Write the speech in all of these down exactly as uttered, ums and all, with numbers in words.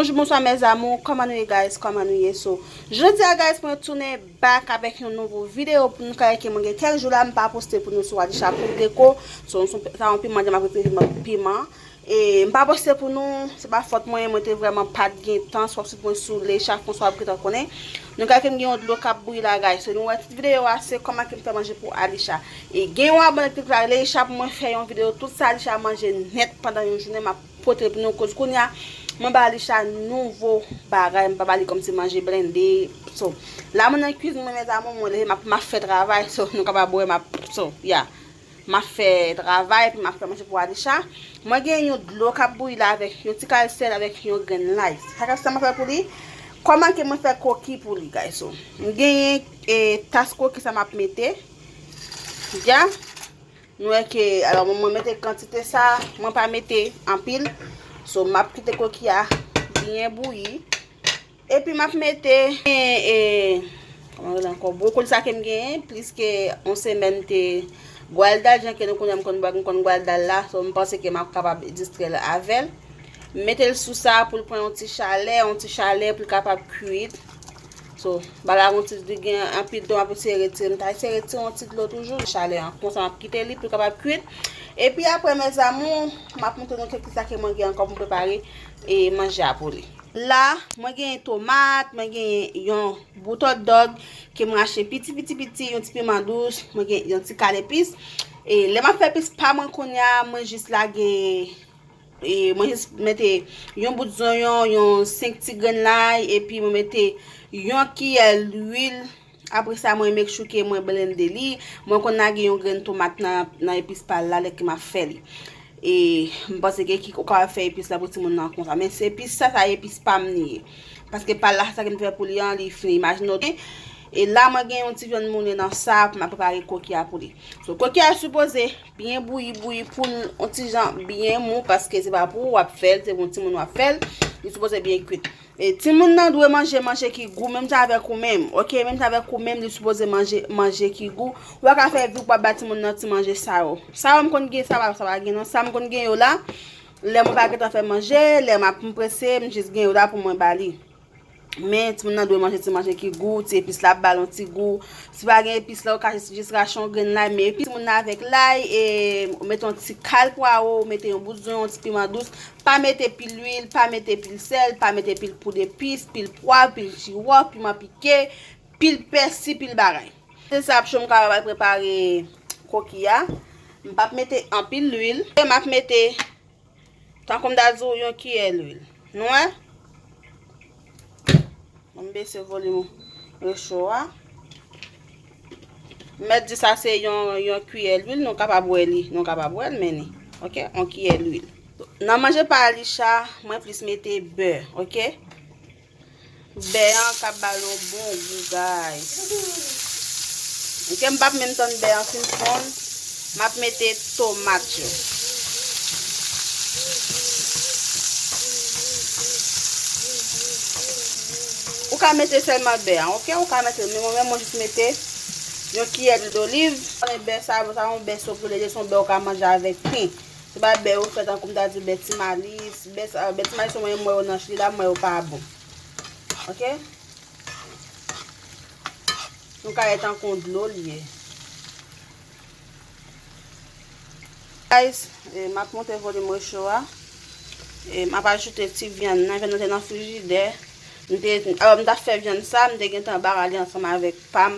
Bonjou, bonswa mes amours, kòman nou ye guys, kòman nou ye? So, jodi a guys, mwen tounen back avèk yon nouvo videyo pou nou kare ke mwen gen kèk jou la m pa poste pou nou sou Alisha Poul Deko. So, sa yon piman, jan m ap retire piman. E m pa poste pou nou, se pa fòt mwen, mwen te vrèman pa t gen tan, swa sou mwen sou Leisha François ap gentan konnen. Nou kare ke m gen yon dlo k ap bouyi la guys. So, nou wè tit videyo a, se kòman ke m fè manje pou Alisha. E gen yon abòne ki te di Leisha pou mwen fè yon videyo tout sa Alisha manje nèt pandan yon jounen, m ap pote pou nou koz kounye a mwen ba Alisha nouvo bagay, m pa ba li kòmsi manje blende. So, la mwen nan kwizin mwen mes amours, mwen leve m ap, m ap fè travay, so, nou kapab wè m ap, so, yeah. M ap fè travay, epi m ap fè manje pou Alisha. Mwen gen yon dlo k ap bouyi la avèk yon ti kal sèl avèk yon grenn lay. Sa k ap sa m ap fè pou li? Kòman ke mwen fè koki pou li guys? So, m genyen e tas koki sa m ap mete. Ya. Nou wè ke, alò, mwen, mwen mete kantite sa, mwen pa mete anpil. So, m ap kite koki a byen bouyi. Epi m ap mete, e, e, kòman rele ankò? Bwokoli sa ke m genyen, plis ke yon semèn te Gualda, jan ke nou konnen m konn bwa-, m konn Gualda la, so m panse ke m ap kapab distrè l avè l. M mete l sou sa pou l pran yon ti chalè, yon ti chalè pou l kapab kwit. So, bagay la gon ti, li gen anpil dlo, m ap eseye retire, m ta eseye retire yon ti dlo toujou, chalè an. Konsa, m ap kite li pou l kapab kwit. Epi apre, mes amours, m ap montre nou kisa ke mwen gen ankò pou m prepare e manje a pou li. La, mwen gen tomat, mwen gen yon bout hot dog ke mwen achte piti, piti, piti, yon ti piman dous, mwen gen yon ti kal epis. E lè m ap fè epis pa mwen kounye a, mwen jis lage E, mwen jis mete yon bout zonyon, yon senk ti grenn lay, epi mwen mete yon kiyè lwil. Apre sa, mwen make sure ke mwen blende li. Mwen konn lage yon grenn tomat nan, nan epis pa l la lè ke m ap fè li. E, m panse ke ki ou ka fè epis la pou timoun nan konsa. Men se epis sa, sa epis pa m li ye. Paske pa l la, sa ke m fè pou li an, li fini. Imajine w. E la, mwen gen yon ti vyann moulen nan sa, pou m ap prepare koki a pou li. So, koki a sipoze byen bouyi, bouyi pou l yon ti jan byen mou, paske se pa pou ou w ap fè l, se pou yon timoun w ap fè l, li sipoze byen kwit. E timoun nan dwe manje manje ki gou, menm jan avèk ou menm, oke? Menm jan avèk ou menm, li sipoze manje manje ki gou. Ou pa ka fè vi w pou w ap ba timoun nan ti manje sa yo. Sa yo m konn gen, sa pa, sa pa gen non. Sa m konn gen yo la, lè mwen pa gentan fè manje, lè m ap m prese, m jis gen yo la pou mwen ba li. Men, timoun nan dwe manje ti manje ki gou, ti epis la ap ba l yon ti gou. Si pa gen epis la, ou ka jis, jis rache yon grenn lay, men epis timoun nan avèk lay, e ou mete yon ti kal pwawo, ou mete yon bout zonyon, yon ti piman dous. Pa mete pil lwil, pa mete pil sèl, pa mete pil poud epis, pil pwav, pil jiwòf, piman pike, pil pèsi, pil bagay. Se sa ap cho m ka pral prepare koki a. M p ap mete anpil lwil. E m ap mete Tankou m ta di w yon kiyè lwil. Nou wè? Ban m bese volim recho a. M mèt di sa se yon, yon kiyè lwil, nou kapab wè li, nou kapab wè l, men li. Oke? Yon kiyè lwil. Nan manje pa Alisha, mwen plis mete bè, oke? Bè an k ap ba l yon bon gou, guys. Oke, m p ap menm tann bè an fin fonn. M ap mete tomat yo. Ou ka mete sèlman bè an, oke? Ou ka mete, men mwen menm, mwen jis mete yon kiyè dwil doliv. Konnen bè sa, sa yon bè soplele, se yon bè ou ka manje avèk pen. Se pa bè yo fè tankou m ta di bè ti malis. Bè sa, bè ti malis yo mwen, m wè yo nan Chili la, m wè yo pa bon. Oke? Nou ka wè tankou dlo l ye. Guys, e, m ap monte volim recho a. E, m ap ajoute ti vyann nan. Vyann nan te nan frijidè. M te, alò, m t ap fè vyann sa, m te gentan bare li ansanm avèk pa m.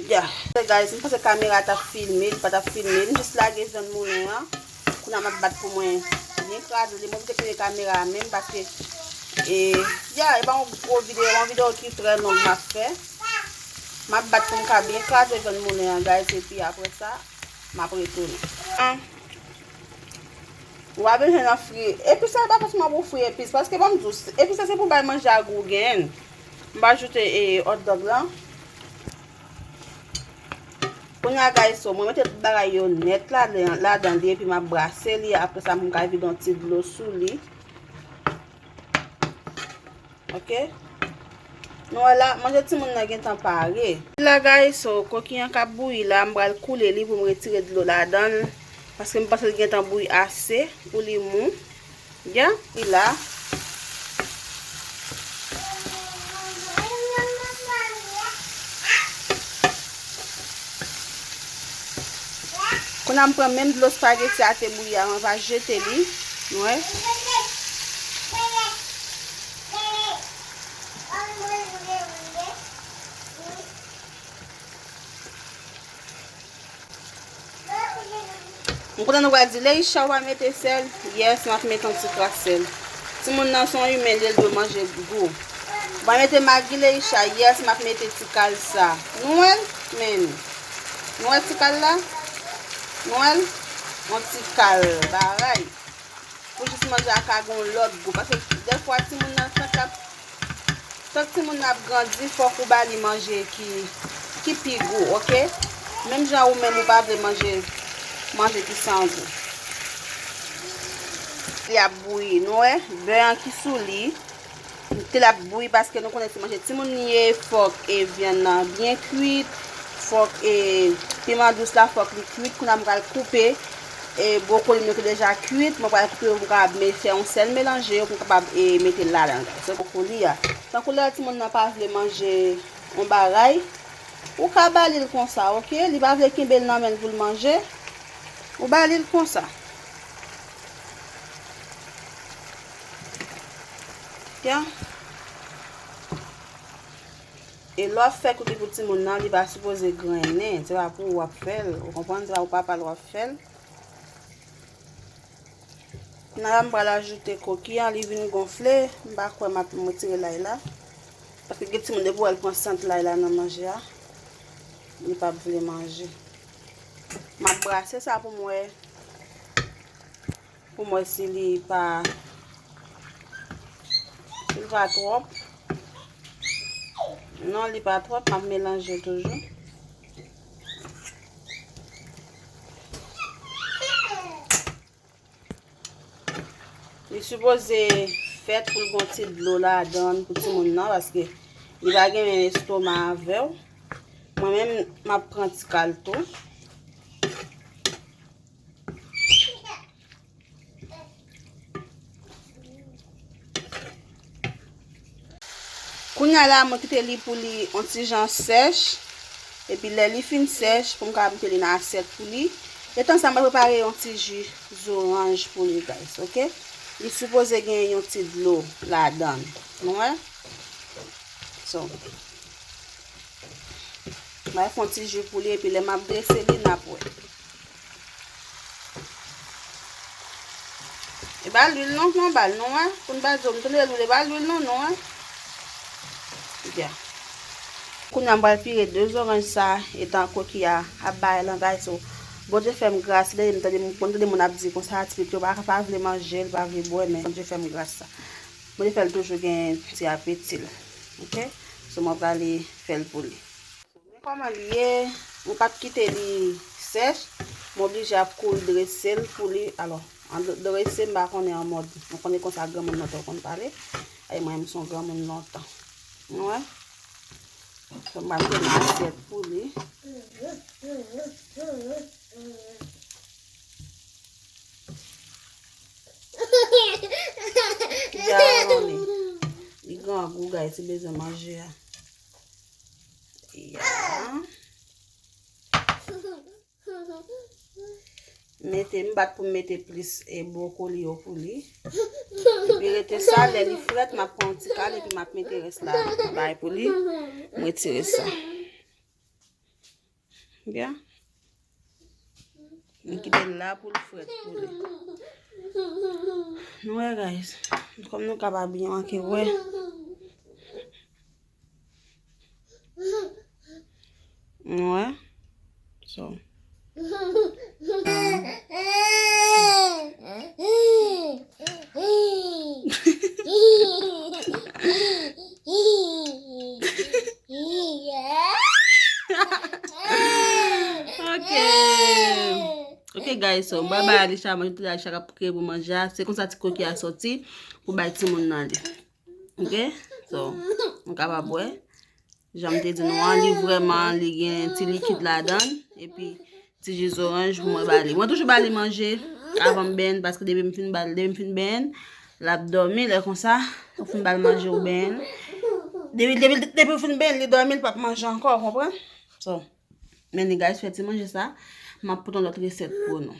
Ya. Guys, m panse kamera t ap filme, li pa t ap filme. M jis lage vyann moulen an. Kounye a m ap bat pou mwen byen kraze li. Mwen te kite kamera a menm paske, e, ya, e pa yon gwo videyo, yon videyo ki trè long m ap fè. M ap bat pou m ka byen kraze vyann moulen an, guys, epi apre sa, m ap retounen. An. Ou pa bezwen nan fri. Epis la, e pa fòseman pou fri epis. Paske ban m di w, epis la se pou bay manje a gou genyen. M va ajoute, e, hot dog lan. Kounye a, guys, so, mwen mete tout bagay yo nèt ladan, ladan li, epi m ap brase li. Apre sa, m ka vide yon ti dlo sou li. Oke? Nou wè la, manje timoun nan gentan pare. La, guys, so, koki an k ap bouyi la, m pral koule li pou m retire dlo ladan l. Paske m panse l gentan bouyi ase pou li mou. Ya, li la. Kounye a m pran menm dlo espageti a te bouyi a, mwen pa jete li. Nou wè? M konnen nou pral di, Leisha, ou pa mete sèl? Yes, m ap mete yon ti kras sèl. Timoun nan se yon imen, li dwe manje gou. Ou pa mete magi, Leisha? Yes, m ap mete ti kal sa. Nou wè l? Men. Nou wè ti kal la? Nou wè l? Yon ti kal bagay. Pou jis manje a ka gen yon lòt gou. Paske dèfwa timoun nan, tank l ap, tank timoun nan ap grandi, fòk ou ba li manje ki, ki pi gou, oke? Menm jan ou menm ou pa vle manje, manje ki san gou. Li ap bouyi, nou wè? Bè an ki sou li. Te l ap bouyi paske nou konnen se manje timoun li ye, fòk e vyann nan byen kwit, fòk e piman dous la fòk li kwit. Kounye a m pral koupe e bwokoli m yo ki deja kwit, mwen pral koupe yo pou m kapab me-, fè yon sèl melanje yo pou m kapab e mete l ladan l. Se bwokoli a. Tankou lè timoun nan pa vle manje yon bagay, ou ka ba li l konsa, oke? Li pa vle kenbe l nan men l pou l manje, ou ba li l konsa. Ya. E lè w ap fè kouki pou timoun nan, li pa sipoze grennen. Se pa pou ou w ap fè l. Ou konprann? Se pa pou papa l w ap fè l. Kounye a la, m pral ajoute koki an, li vin gonfle. M pa kwè m ap, m retire lay la. Paske gen timoun, depi w wè l pran sant lay la nan manje a, li p ap vle manje. M ap brase sa pou m wè. Pou m wè si li pa, si li pa twòp. Non, li pa twòp, m ap melanje toujou. Li sipoze fèt pou l gon ti dlo ladan l pou timoun nan, paske li pa gen estoma avè w. Mwen menm, m ap pran ti kal tou. Kounye a la, mwen kite li pou li yon ti jan sèch. Epi lè li fin sèch, pou m ka mete li nan asyèt pou li. Etan sa, mwen prepare yon ti ji zoranj pou li, guys, oke? Li sipoze gen yon ti dlo ladan l. Nou wè? So, mwen fè yon ti ji pou li, epi lè m ap drese li, n ap wè. E ba lwil non, non, ba l non, en. Pou n pa di w, m tande lwil, e ba lwil non, non, en. Byen. Kounye a, m pral pire de zoranj sa, etan koki a ap bay langay, so, Bondye fè m gras, lè m tande, m konn tande moun ap di konsa, ti pitit yo pa, pa vle manje l, pa vle bwè, men Bondye fè m gras sa. Bondye fè l toujou gen ti apeti l. Oke? So, mwen prale fè l pou li. Men kòman li ye, mwen pa t kite li sèch, mwen oblije ap kouri drese l pou li. Alò, an dre-, drese m pa konnen an mòd, mwen konnen konsa granmoun lontan konn pale. Ay, mwen, m se yon granmoun lontan. Nou wè? So, m pral mete nan asyèt pou li. Gade li. Li grangou, guys, li bezwen manje a. Ya. Mete, m bat pou m mete plis, e, bwokoli yo pou li. Epi rete sa, lè li frèt, m ap pran yon ti kal, epi m ap mete rès la bay pou li. M retire sa. Byen. M kite l la pou l frèt pou li. Nou wè, guys. Kòm nou ka pa byen manke wè. Nou wè. So. Ok. Ok, guys, so, m pral bay Alisha manje, tout Alisha k ap kreye pou manje a. Se konsa ti koki a soti pou bay timoun nan li. Ok? So, nou kapab wè. Jan m te di nou an, li vrèman, li gen ti likid ladan l. Epi, ti ji zoranj pou mwen ba li. Mwen toujou ba li manje avan m benyen l, paske depi m fin ba l, depi m fin benyen l, l ap dòmi, lè konsa, ou fin ba l manje, ou benyen l. Depi, depi, depi ou fin benyen l, li dòmi, li p ap manje ankò, ou konprann? So, Men ni guys, fè ti manje sa, m ap pote yon lòt resèt pou nou.